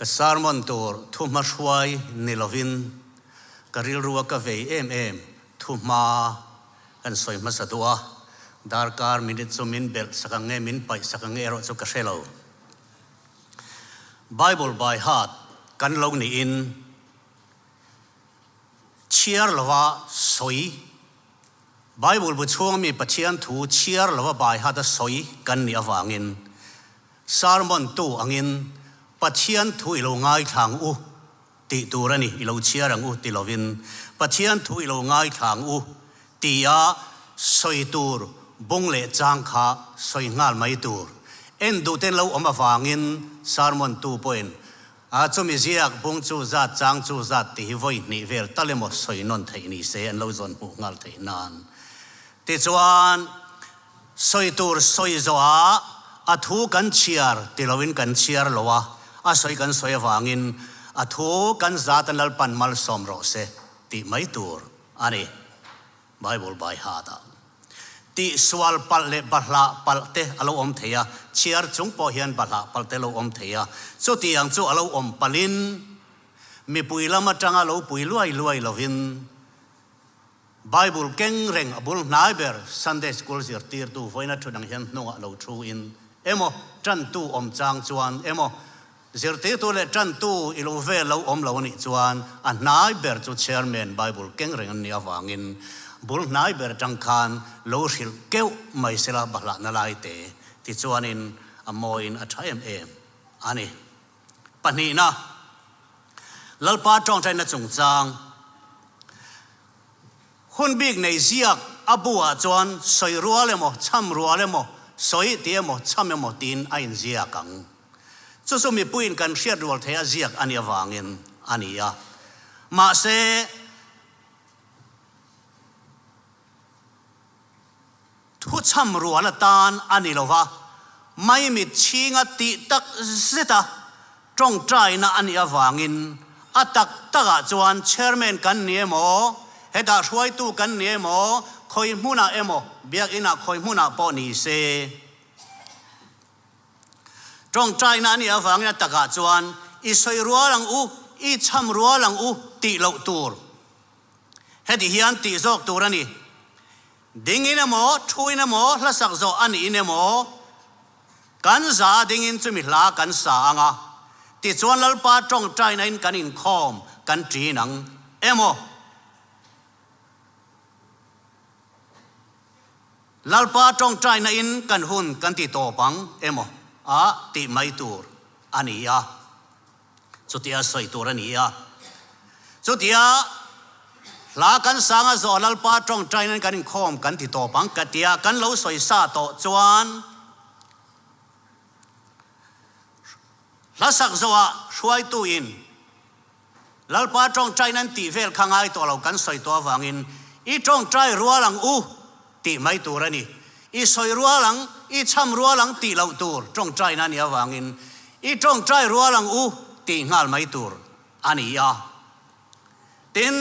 Ka sermon tur thuhma hruai ni lovin ka rilrua ka vei em em thuhma kan sawi hmasa duh a, darkar minute chu min belh sak ang nge min paih sak ang nge erawh chu ka hre lo. Bible by heart kan lo niin chhiar lova sawi Bible bu chhunga mi Pathian thu chhiar lova by heart a sawi kan nih avangin Sermon tu angin Pathian thu i lo ngaithla ang u tih tur a ni, i lo chhiar ang u ti lovin Pathian thu i lo ngaithla ang u tia sawi tur bung leh chang kha sawi nghal mai tur. En duh ten lo awm avangin sermon tu pawhin a chumi ziak bung chu zat chang chu zat tih hi vawi hnih vel tal emaw sawi nawn theih ni se an lo zawn hmuh nghal theih nan. Tichuan. Sawi tur sawi zawhah a thu kan chhiar ti loin kan chhiar lo a, a sawi kan sawi avangin a thu kan zat an Lalpan malsawm rawh se tih mai tur a ni. Bible by heart ah tih sual palh leh bahlah palh te a lo awm thei a, chhiar chung pawh hian bahlah palh te a lo awm thei a, chutiang chu a lo awm palhin mipui lam atanga lo pui luai luai lovin Bible keng reng a bul hnai ber Sunday School zirtirtu vawiina thu dang hian hnungah lo thu in emaw tantu awm chang chuan emaw zirtirtu leh tantu i lo vel lo awm lo anih chuan a hnai ber chu Chairman Bible keng reng an nih avangin bul hnai ber atang khan lo hrilh keuh mai sela bahlahna lai te tichuanin a mawiin a tha em em a ni. Pahnihna, Lalpa tawngtaina chungchang hun bik nei ziak a buah chuan sawi rual emaw, chham rual emaw, sawi ti emaw, chham emaw tiin a inziak ang. Chu chu mipuiin kan hriat rual thei a ziak a nih avangin a ni a. Mahse, Thuchham rual atan a ni lo va, maimit chhinga tih tak zeta tawngtaina a nih avangin a tak takah chuan chairman kan ni emaw, hetah hruaitu kan ni emaw, khawi hmunah emaw, biakinah khawi hmunah pawh ni se. Tawngtaina a nih avangin a takah chuan i sawi rual ang u, i chham rual ang u tih loh tur. Heti hian tih zawk tur a ni. Dingin emaw, thuin emaw, hlasak zawh a niin emaw, kan za dingin chumi hla kan sa ang a, tichuan Lalpa tawngtainain kan inkhawm kan ṭin ang emaw, Lalpa tawngtainain kan hun kan ti tawp ang emaw a tih mai tur a ni a. Chutia sawi tur a ni a. Chutia hla kan sang a zawh Lalpa tawngtainain kan inkhawm kan ti tawp ang ka tia kan lo sawi sa tawh chuan hla sak zawhah hruaituin Lalpa tawngtaina an tih vel kha ngai tawh lo kan sawi tawh avangin i tawngtai rual ang u tih mai tur a ni. I sawi rual ang, i chham rual ang tih loh tur tawngtaina a nih avangin i tawngtai rual ang u tih nghal mai tur a ni a. Tin,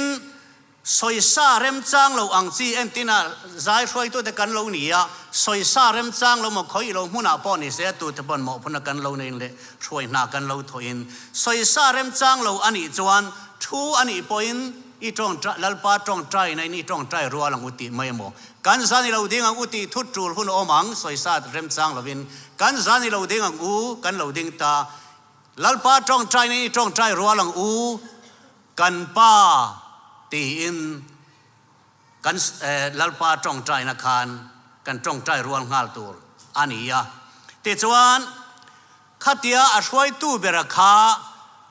sawisa remchang lo ang chi entina zai hruaitute kan lo ni a, sawisa remchang lo maw khawi lo hmunah pawh ni se tute pawn mawhphuna kan lo neiin leh hruai hna kan lo thawhin sawisa remchang lo a nih chuan thu a nih pawhin I tawngtai, Lalpa tawngtai na in i tawngtai rual ang u tih mai emaw? Kan zan i lo ding ang u tih thut tul hun awm ang, sawisa remchang lovin kan zan i lo ding ang u, kan lo ding ta. Lalpa tawngtai na in i tawngtai rual ang u, kan Pa tiin kan Lalpa tawngtai na khan kan tawngtai rual nghal tur a ni a. Tichuan. Khatia a hruaitu bera kha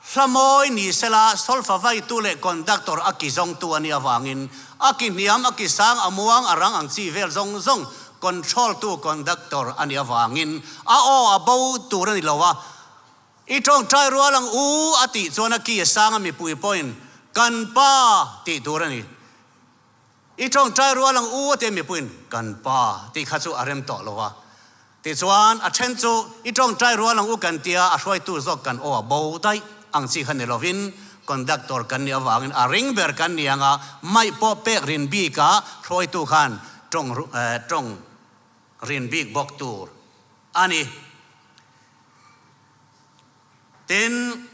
hlamawi ni sela solfa vaitu leh conductor a ki zawngtu a nih avangin a ki hniam, a ki sang, a muang, a rang ang chi vel zawng zawng control tu conductor a nih avangin a aw a bo tur a ni lo a, I tawngtai rual ang u a tih chuan a ki a sang a mipui pawhin kan pa tih tur a ni. I tawngtai rual ang u a ti a mipuiin kan pa tih kha chu a rem tawh lo a. Tichuan, a then chu i tawngtai rual ang u kan tia a hruaitu zawk kan aw a bo daih ang chi kha ni lovin conductor kan nih avangin a ring ber kan ni anga maih pawh pek rin bik a hruaitu khan tawng tawng rin bik bawk tur a ni. Tin.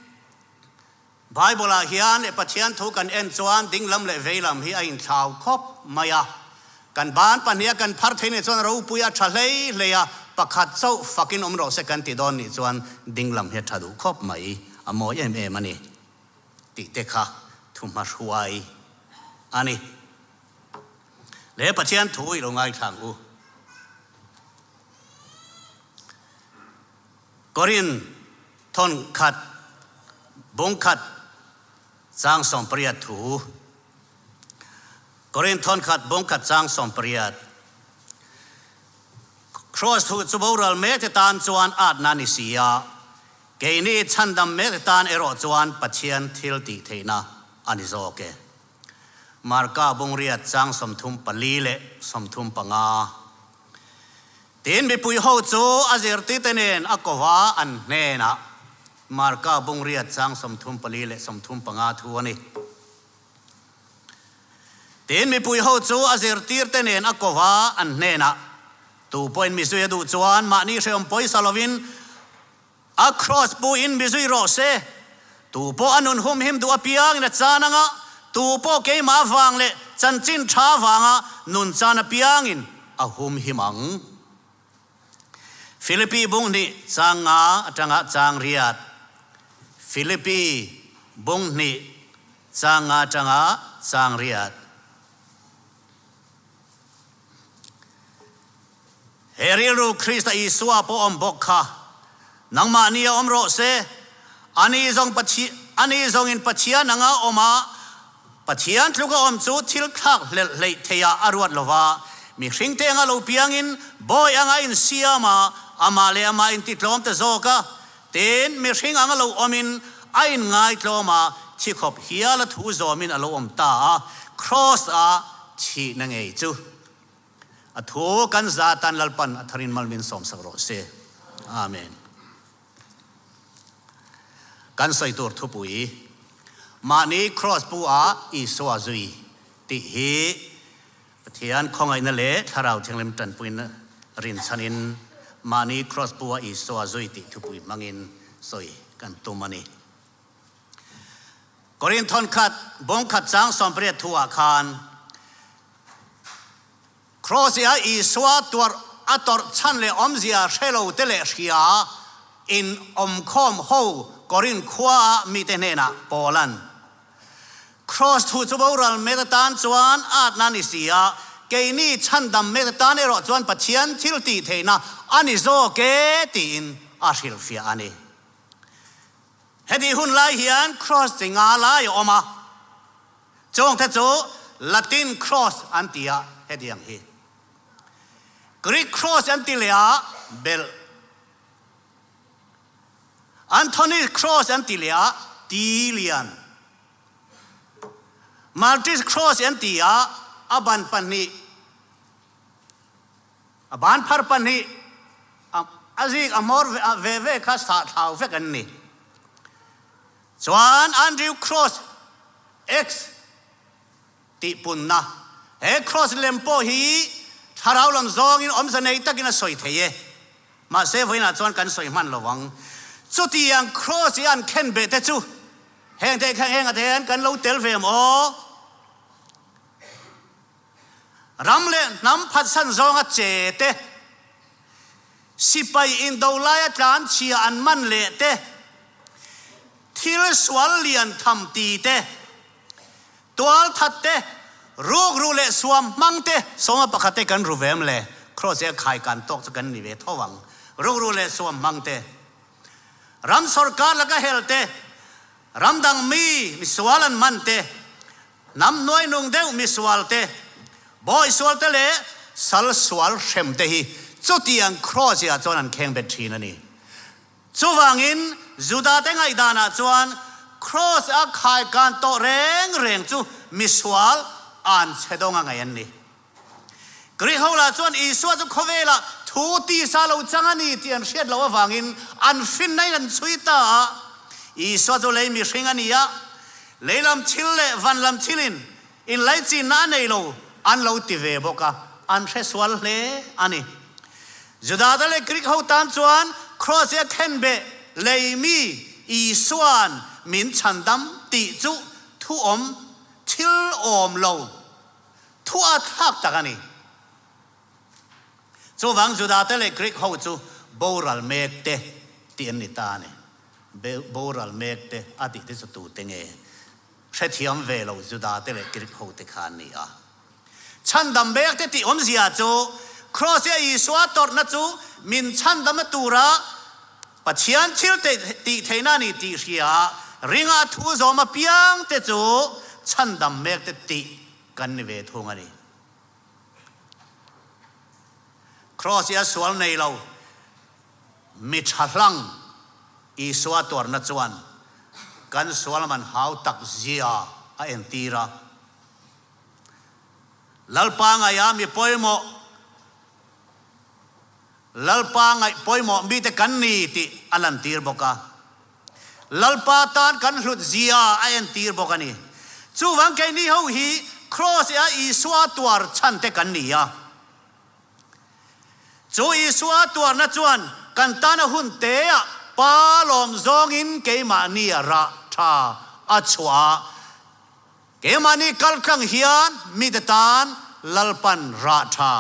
Bible-ah hian leh Pathian thu kan en chuan ding lam leh vei lam hi a inthlau khawp mai a. Kan ban pahniha kan phar thei nih chuan ropui a tha hlei hlei a, pakhat chauh fakin awm rawh se kan ti dawn nih chuan ding lam hi a tha duh khawp mai, a mawi em em a ni tih te kha thu hmahruai a ni. Le Pathian thu i lo ngaithla ang u. Korin thawn khat bung khat chang 18 thu. Korin thawn khat bung khat chang 18. Kraws thu chu boral mek te tan chuan atna ni si a, keini chhandam mek te tan erawh chuan Pathian thil tih theihna a ni zawk e. Marka bungriat chang 34 leh 35. Tin, mipui ho chu a zirtite nen a ko va, an hnenah Marka bungriat chang 34 leh 35 thu a ni. Tin, mipui ho chu a zirtirte nen a ko va, an hnenah, Tu pawhin mi zui a duh chuan mahni hrehawm pawisa lovin A kraws pu in mi zui rawh se. Tu pawh a nun humhim duh apiangin a chan anga, tu pawh keimah avang leh chanchin tha avanga nun chan apiangin a humhim ang. Philippi bung hnih chang nga atanga chang riat Philippi bung hnih chang nga atanga chang riat. He rilru Krista Isua pawh awm bawk kha nangmahni a awm rawh se. Ani zawng ani zawngin Pathian anga awm a, Pathian tluk a awm chu thil thlak hlelh hleih theiah a ruat lo va, mihringte anga lo piangin bawi anga a insiam a, amah leh amah intitlawm ta zawk a. Tin, mihring anga lo awmin a inngaitlawm a, thi khawp hial a thu zawmin a lo awm ta a, Kraws-a thihna ngei chu. A thu kan za tan Lalpan a tharin mal min sawmsak rawh se. Amen. Kan sawi tur thupui, Mahni Kraws pu ah Isua zui tih hi Pathian khawngaihna leh Thlarau Thianghlim tanpuina rinchhanin Mahni Kraws pu ah Isua zui tih thupui hmangin sawi kan tum a ni. Korinth thawnkhat bawngkhat chang 18 thu ah khan Kraws ia Isua tuarh a tawrh chhan leh awmzia hre lo te leh hria in awmkhawm ho Korinth khua ah mite hnenah Paula'n Kraws thu chu boral mek atan chuan atna ni si a, keini chhandam mek atan erawh chuan Pathian thil tih theihna a ni zawk e tiin a hrilhfiah a ni. Heti hun lai hian Kraws chi nga lai a awm a. Chungte chu Latin Cross an ti a, hetiang hi. Greek Cross an ti leh a, belh. Anthony's Cross an ti leh a, ti lian. Maltese Cross an ti a, a ban pahnih, a ban phar pahnih, a zik a hmawr ve ve kha sahthlau vek an ni. Chuan Andrew Cross X tih punna he Cross lem pawh hi thlarau lam zawngin awmze nei takin a sawi thei e. Mahse vawiinah chuan kan sawi hman lo ang. Chutiang Cross i an khen beh te chu heng te kha heng ah te hian kan lo tel ve em aw? Ram leh hnam phatsan zawnga che te, sipai indo laia tlanchhia an man leh te, thil sual lian tham ti te, tual that te, rukru leh suam hmang te, sawma pakhat te kan ru ve em le? Kraws hi a khai kan tawk chu kan ni ve tho ang. Rukru leh suam hmang te, ram sawrkar laka hel te, ram dang mi misual an man te, Hnam hnuainung deuh misual te, bawi sual te leh sal sual hrem te hi chutiang Kraws-ah chuan an kheng bet thin a ni. Chuvangin Juda te ngaihdanah chuan Kraws-a khaikan tawh reng reng chu misual an chhe dawng a ngaih an ni. Greek ho lah chuan Isua chu khawvelah thu tisa lo chang a ni tih an hriat loh avangin an finna in an chhui ta a. Isua chu lei mihring a ni a, lei lam thil leh van lam thilin inlaichinna a nei lo an lo ti ve bawk a, an hre sual hle a ni. Judate leh Greek ho tan chuan Kraws-i a khenbeh lei mi Isua'n min chhandam. tih chu thu awm, thil awm lo, thu a thlak tak a ni. Chuvang Judate leh Greek ho chu boral mek te tih an ni ta a ni. Boral mek te a tih te chu tute nge? Hrethiam ve lo Judate leh Greek ho te kha an ni a. Chhandam mek te tih awmzia chu Kraws-a Isua tawrhna chu min chhandamna tura Pathian thil tih theihna a ni tih hria ringa thu zawm apiang te chu chhandam mek te tih kan ni ve thung a ni. Kraws i a sual nei lo mi tha hlang Isua tuarna chuan kan sual man hau tak zia a entir a. Lalpa ngaia mi pawimawh Lalpa ngaih pawimawh mite kan ni tih a lantir bawk a. Lalpa tan kan hlut zia a entir bawk a ni. Chuvang keini ho hi Kraws a Isua tuar chhan te kan ni a. Chu Isua tuarna chuan kan tana hun teah Pa lawm zawngin keimahni a rah tha a chhuah a. Keimahni kaltlang hian mite tan Lalpan rah tha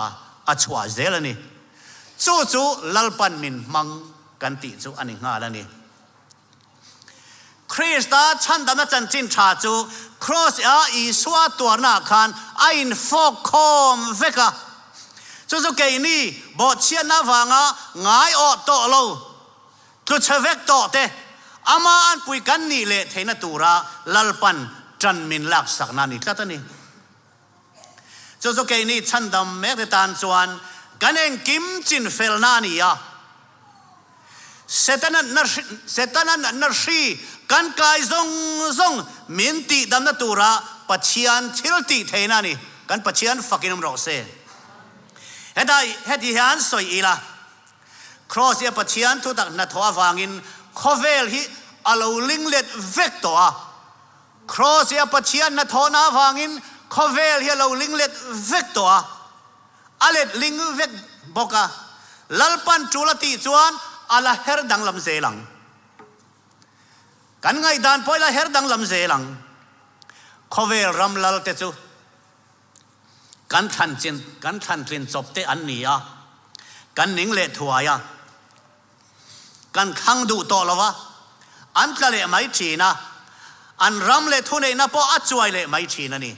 a chhuah zel a ni. Chu chu Lalpan min hmang kan tih chu a ni nghal a ni. Krista chhandamna chanchin tha chu Kraws-a Isua tuarnaah khan a infawk khawm vek a. Chu chu keini bawhchhiatna avanga ngaiawh tawh lo Tlu chhe vek tawh te, ama an pui kan nih leh theihna tura Lalpan ṭan min laksakna a ni tlat a ni. Chu chu keini chhandam mek te tan chuan kan engkim chinfelna a ni a. Setana Setana natna hri kan kai zawng zawng min tihdamna tura Pathian thil tih theihna a ni. Kan Pathian fakin awm rawh se. Heta heti hian sawi ila. Kraws hi a Pathian thutak hnathawh avangin khawvel hi a lo ling let vek tawh a. Kraws hi a Pathian hnathawhna avangin khawvel hi a lo ling let vek tawh a. A let ling vek bawk a. Lalpan tul a tih chuan a la her danglam zel ang. Kan ngaihdan pawh i la her danglam zel ang. Khawvel ram lal te chu Kan thlan chin, kan thlan tlin chawp te an ni a, kan ning leh thuai a, kan thlang duh tawh lo a, an tla leh mai thin a, an ram leh thuneihna pawh a chuai leh mai thin a ni.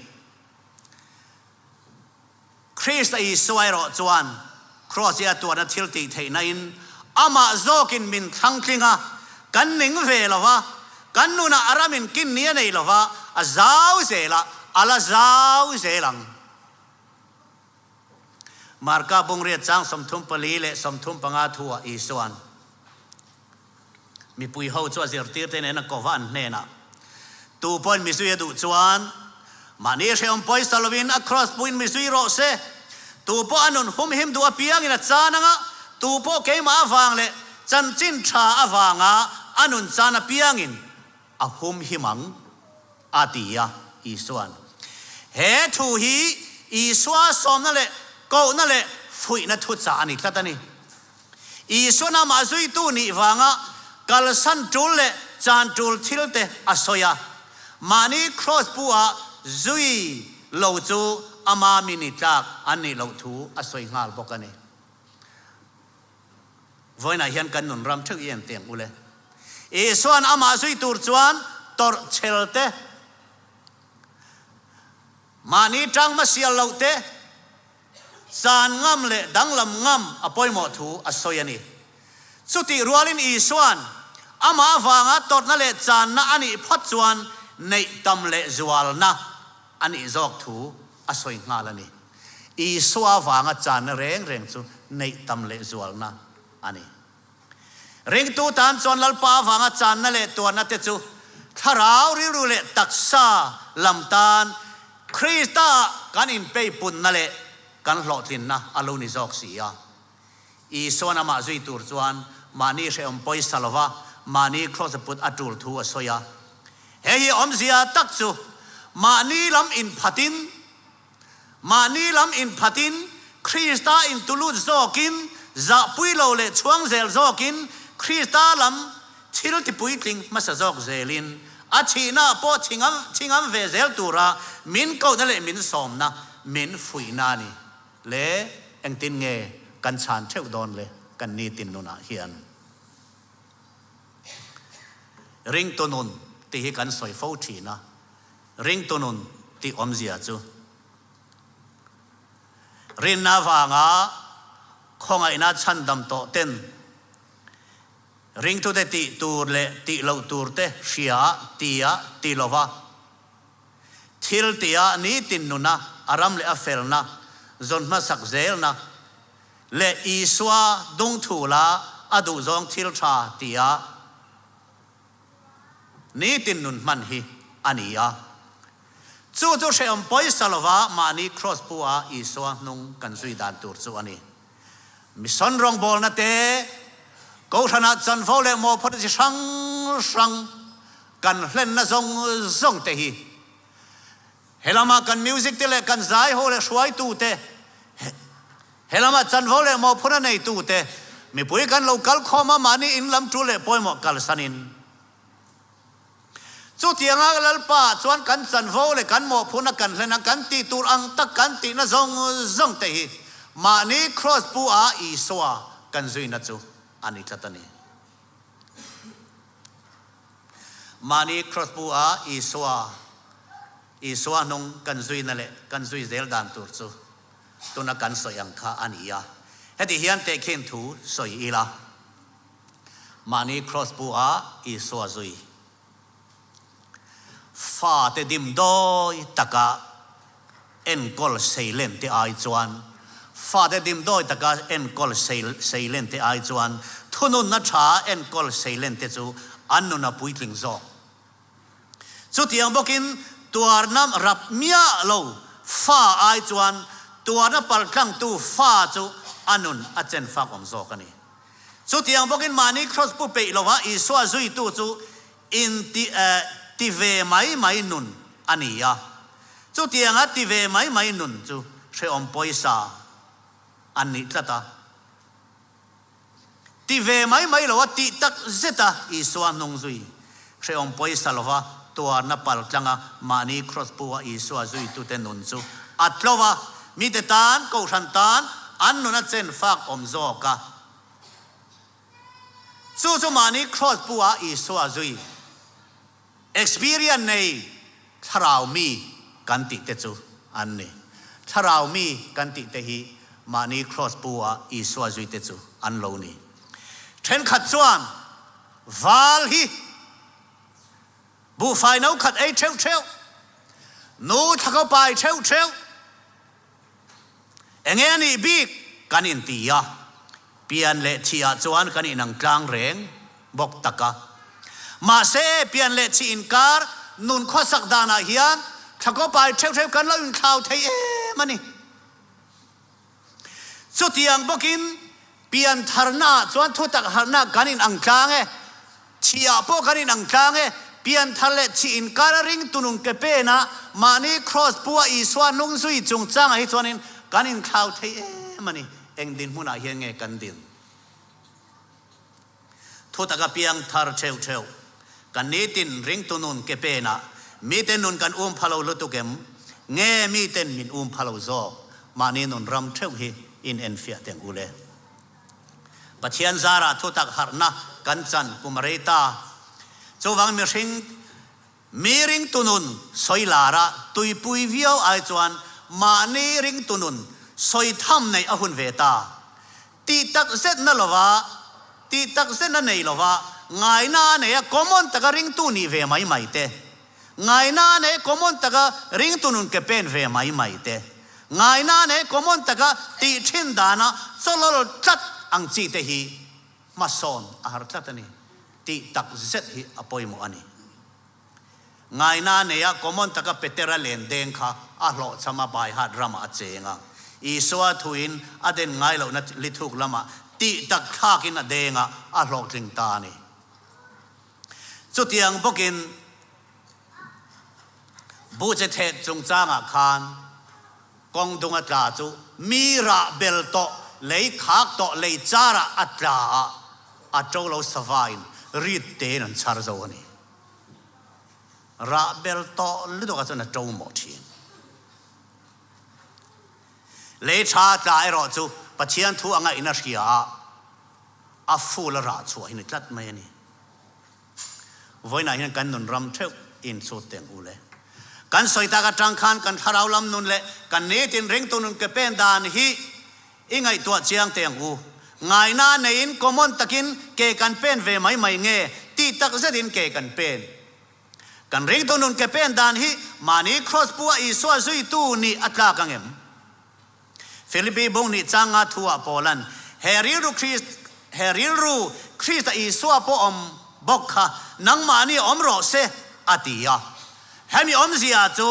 Krista Isua erawh chuan Kraws i a tuarna thil tih theihna in amah zawkin min thlang tling a, kan ning ve lo va, kan nunah a ramin kin ni a nei lo va, a zau zel a, a la zau zel ang. Marka bungriat chang 34 leh 35 thuah Isua'n mipui ho chu a zirtirte nen a ko va an hnenah, Tu pawhin mizui a duh chuan mahni hrehawm pawisa lovin a kraws puin mizui rawh se. Tu pawh a nun humhim duh apiangin a chan anga, tu pawh keimah avang leh chanchin tha avanga a nun chan apiangin a humhim ang, a ti a. Isua'n he thu hi Isua sawmna leh kohna leh fuihna thuchah a ni tlat a ni. Isua'n amah zuitu nih vanga kalsan tul leh chan tul thil te a sawi a, mahni kraws pu ah zui lo chu ama mi ni tlak an nih loh thu a sawi nghal bawk a ni. Vawiinah hian kan nun ram theuh i en teng ule. Isua'n amah zui tur chuan tawrh chhel te, mahni tang hmasial loh te, Chan ngam leh danglam ngam a pawimawh thu a sawi a ni. Chutih rualin Isua'n amah avanga tawrhna leh channa a nih phawt chuan neih tam leh zualna a nih zawk thu a sawi nghal a ni. Isua avanga channa reng reng chu neih tam leh zualna a ni. Ringtu tan chuan Lalpa avanga channa leh tuarna te chu thlarau rilru leh taksa lam tan Krista kan inpeipunna leh kan hlawhtlinna a lo ni zawk si a. Isua'n amah zui tur chuan mahni hrehawm pawisa lova mahni kraws a put a tul thu a sawi a. He hi awmzia tak chu mahni lam inphatin Mahni lam inphatin, Krista intulut zawkin, zahpui lo leh chhuang zel zawkin, Krista lam thil tipuitling hmasa zawk zelin A thihna pawh thi ngam thi ngam ve zel tura min kohna leh min sawmna, min fuihna a ni. Le engtin nge kan chhan theuh dawn le kan nitin nunah hian? Ringtu nun tih hi kan sawi fo thin a, ringtu nun tih awmzia chu rinna avanga khawngaihna chhandam tawh ten ringtute tih tur leh tih loh tur te hria tia ti lova thil tia nitin nuna a ram leh a felna zawn hmasak zelna leh Isua dungthula a duhzawng thil tha tia nitin nun hman hi a ni a. Chu chu hrehawm pawisa lova mahni Kraws pu a Isua hnung kan zui dan tur chu a ni. Mission rawngbawlna te, Kohhranah chanvo leh mawhphawrh chi hrang hrang kan hlenna zawng zawng te hi He lamah kan music te leh kan zai ho leh hruaitu te, he lamah chanvo leh mawhphurhna neitu te, mipui kan lo kal khawm a, mahni in lam tul leh pawimawh kalsanin. Chutianga Lalpa chuan kan chanvo leh kan mawhphurhna kan hlen a, kan tih tur ang tak kan tihna zawng zawng te hi mahni Kraws pu a Isua kan zuina chu a ni tlat a ni. Mahni Kraws pu a Isua, Isua hnung kan zuina leh kan zui zel dan tur chu tuna kan sawi ang kha a ni a. Heti hian tehkhin thu sawi ila, mahni Kraws pu a Isua zui fate dimdawi taka enkawl seilen te ai chuan fate dimdawi taka enkawl seilen te ai chuan thununna tha enkawl seilen te chu an nun a puitling zawk. Chutiang bawkin tuarna rap miah lo fa ai chuan tuarna paltlangtu fa chu a nun a chen fak awm zawk a ni. Chutiang bawkin mahni kraws pu peih lova Isua zuitu chu inti ti ve mai mai nun a ni a. Chutianga ti ve mai mai nun chu hrehawm pawisa an nih tlat a. Ti ve mai mai lo a tih tak zet a Isua hnung zui hrehawm pawisa lova tuarna pal tlanga mahni kraws pu a Isua zuitute nun chu a tlo a, mite tan, kohhran tan an nun a chen fak awm zawk a. Chu chu mahni kraws pu a Isua zui Experience nei thlarau mi kan tih te chu an ni. Thlarau mi kan tih te hi mahni kraws pu a Isua zui te chu an lo ni. Thenkhat chuan val hi buhfai no khat ei theuh theuh, nu thlakaw pai theuh theuh, Enge a nih bik kan inti a, pian leh thih ah chuan kan inang tlang reng bawk tak a. Mahse, pian leh thih inkar nun khawsak danah hian thlakawpai theuh theuh kan lo inthlau thei em a ni. Chutiang bawkin Pian tharna ah chuan thutak harhna kan in ang tlang e, thih ah pawh kan in ang tlang e, pian thar leh thih inkar a ring tunung ke pen ah mahni kraws pu a Isua hnung zui chungchang ah hi chuanin kan in thlau thei em a ni. Eng dinhmun ah hian nge kan din? Thutak a piang thar theuh theuh. Kan nitin ringtu nun ke pen ah miten nun kan um pha lo lutuk em? Nge miten min um pha lo zawk? Mahni nun ram theuh hi in enfiah teng u le. Pathian zarah thutak harhna kan chan kum a rei ta. Chuvang mihring mi ringtu nun sawi lara tuipui viau ai chuan mahni ringtu nun sawi tham neih a hun ve ta. Tih tak zetna lova, tih tak zetna nei lova ngaina a nei a common taka ringtu nih ve mai mai te, ngaina a nei common taka ringtu nun ke pen ve mai mai te, ngaina a nei common taka tih thin dana chawlawl tlat ang chi te hi hmasawn a har tlat a ni. Tih tak zet hi a pawimawh a ni. Ngaina neia common taka Petera len deng kha a hlawhchham a Baihat ramah a cheng a. Isua thuin a den ngai lohna lithuk lamah tih tak thlakin a deng a, a hlawhtling ta a ni. Chutiang bawkin buhche theh chungchangah khan kawng dung a tla chu mi rah bel tawh, lei khak tawh, lei charah a tla a, a to lo savain rit tein an chhar zo a ni. Rah bel tawh lutuk ah chuan a to mawh thin. Lei tha tla erawh chu Pathian thu a ngaihna hria ah a ful a rah chhuah hi ni tlat mai a ni. Vawiinah hian kan nun ram theuh in chhut teng u le. Kan sawi tak atang khan kan thlarau lam nun leh kan nitin ringtu nun ke pen dan hi i ngaihtuah chiang teng u. Ngaina neiin common takin ke kan pen ve mai mai nge tih tak zetin ke kan pen. Kan ringtu nun ke pen dan hi mahni Kraws pu a Isua zuitu nih a tlak ang em? Philippi bung nih changa thu ah Paulan he rilru Krist he rilru Krista Isua pawh awm bawk kha nangmahni awm rawh se a ti a. Hemi awmzia chu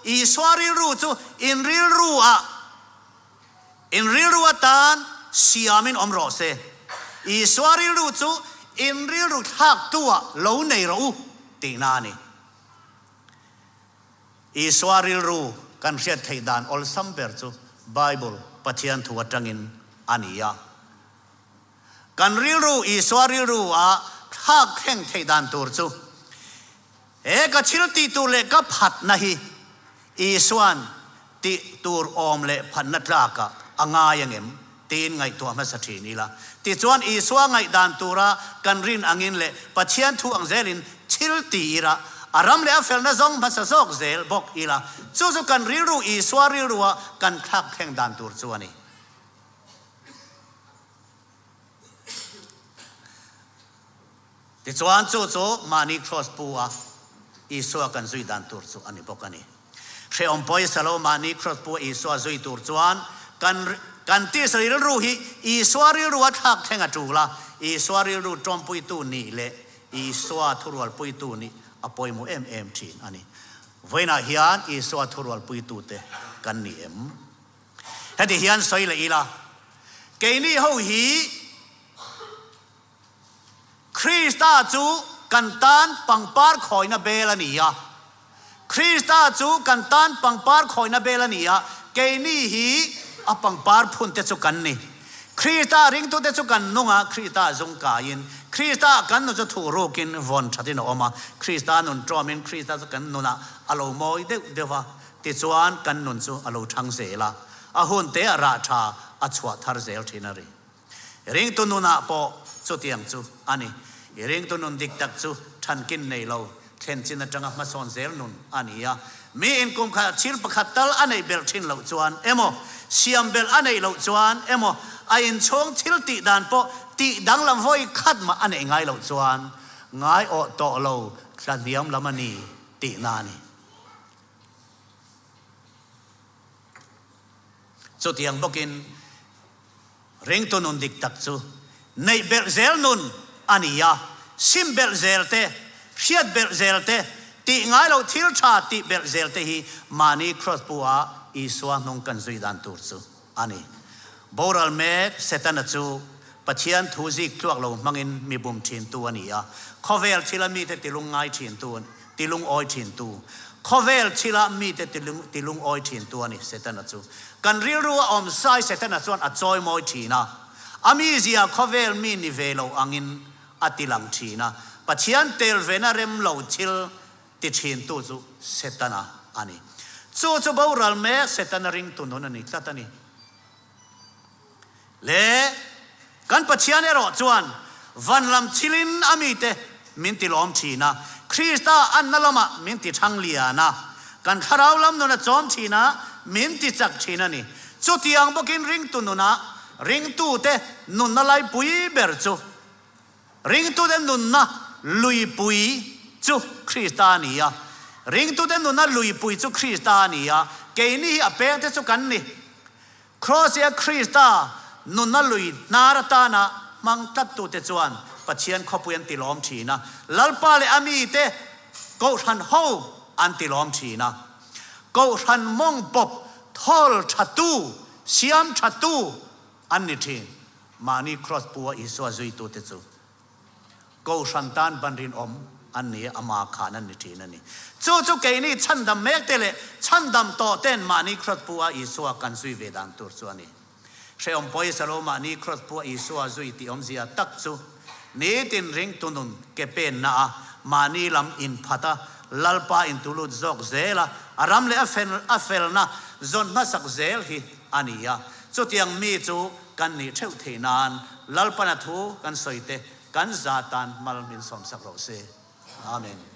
Isua rilru chu in rilru ah in rilru atan siamin awm rawh se. Isua rilru chu in rilru thlaktu ah lo nei rawh u tihna a ni. Isua rilru kan hriat theih dan awlsam ber chu Bible, Pathian thu atangin a ni a. Kan rilru Isua rilru a thlak thleng theih dan tur chu he ka thil tih tur leh ka phatna hi Isua'n tih tur awm leh phatna tlakah a ngai angem tiin ngaihtuah hmasa thin ila. Tichuan Isua ngaihdan tura kan rin angin leh Pathian thu ang zelin thil ti ira, a ram leh a felna zawng hmasa zawk zel bawk ila, chu chu kan rilru Isua rilrua kan thlak thleng dan tur chu a ni. Tichuan chu chu mahni Kraws pu a Isua kan zui dan tur chu a ni bawk a ni. Hrehawm pawisa lo mahni Kraws pu a Isua zui tur chuan kan kan tisa rilru hi Isua rilru a thlak thleng a tul a, Isua rilru tawmpuitu nih leh Isua thurualpuitu nih a pawimawh em em thin a ni. Vawiinah hian Isua thurualpuitute kan ni em? Heti hian sawi leh ila, keini ho hi, Krista chu kan tan pangpar khawina bel a ni a. Krista chu kan tan pangpar khawina bel a ni a, keini hi a pangpar phunte chu kan ni. Krista ringtute chu kan nung a, Krista zung kaiin, Krista kan nun chu thuh rukin vawn thatin a awm a, Krista nun tawmin Krista chu kan nunah a lo mawi deuh deuh va, tichuan kan nun chu a lo thang zel a, a hun te ah rah tha a chhuah thar zel thin a ri. Ringtu nunah pawh chutiang chu a ni. I ringtu nun dik tak chu thankin nei lo, thlen chin atanga hmasawn zel nun a ni a. Mi inkum kha thil pakhat tal a neih belh thin loh chuan emaw, siam belh a neih loh chuan emaw, a inchhung thil tih dan pawh tih danglam vawi khat mah a neih ngai loh chuan ngaiawh tawh lo tlahniam lam a ni tihna a ni. Chutiang bawkin ringtu nun dik tak chu neih belh zel nun a ni a, sim belh zel te, hriat belh zel te, tih ngai loh thil tha tih belh zel te hi mahni Kraws pu ah Isua hnung kan zui dan tur chu a ni. Boral mek Setana chu Pathian thu zik tluak lo hmangin mi bum thintu a ni a, khawvel thila mite tilungngai thintu tilungawi thintu, khawvel thila mite tilungawi thintu a ni Setana chu. Kan rilru a awm sai Setana chuan a chawimawi thin a, a mizia khawvel mi ni ve lo angin a tilang thin a, Pathian tel vena rem lo thil ti thintu chu Setana a ni. Chu chu boral mek Setana ringtu nun a ni tlat a ni. Le, kan Pathian erawh chuan van lam thilin a mite min ti lawm thin a, Krista anna lamah min ti thang lian a, kan thlarau lam nun a chawm thin a, min ti chak thin a ni. Chutiang bawkin ringtu nunah ringtute nunna laipui ber chu Ringtute nunna luipui chu Krista a ni a. Ringtute nunna luipui chu Krista a ni a, keini hi a pengte chu kan ni. Kraws-ia Krista nunna lui hnar atana hmang tlattute chuan Pathian khawpui an tilawm thin a, Lalpa leh a mite Kohhran ho an tilawm thin a. Kohhran mawng pawp thawl thatu, siam thatu an ni thin. Mahni Kraws pu a Isua zuitute chu Kohhran tan ban rinawm an ni a, ama khan an ni thin a ni. Chu chu keini chhandam mekte leh chhandam tawh ten mahni Kraws pu a Isua kan zui ve dan tur chu a ni. Hrehawm pawisa lo mahni Kraws pu a Isua zui tih awmzia tak chu nitin ringtu nun ke penna a mahni lam inphat a. Lalpa intulut zawk zel a, a ram leh a a felna zawn hmasak zel hi a ni a. Chutiang mi chu kan nih theuh thei nan Lalpan a thu kan sawi te kan za tan mal min sawmsak rawh se. Amen.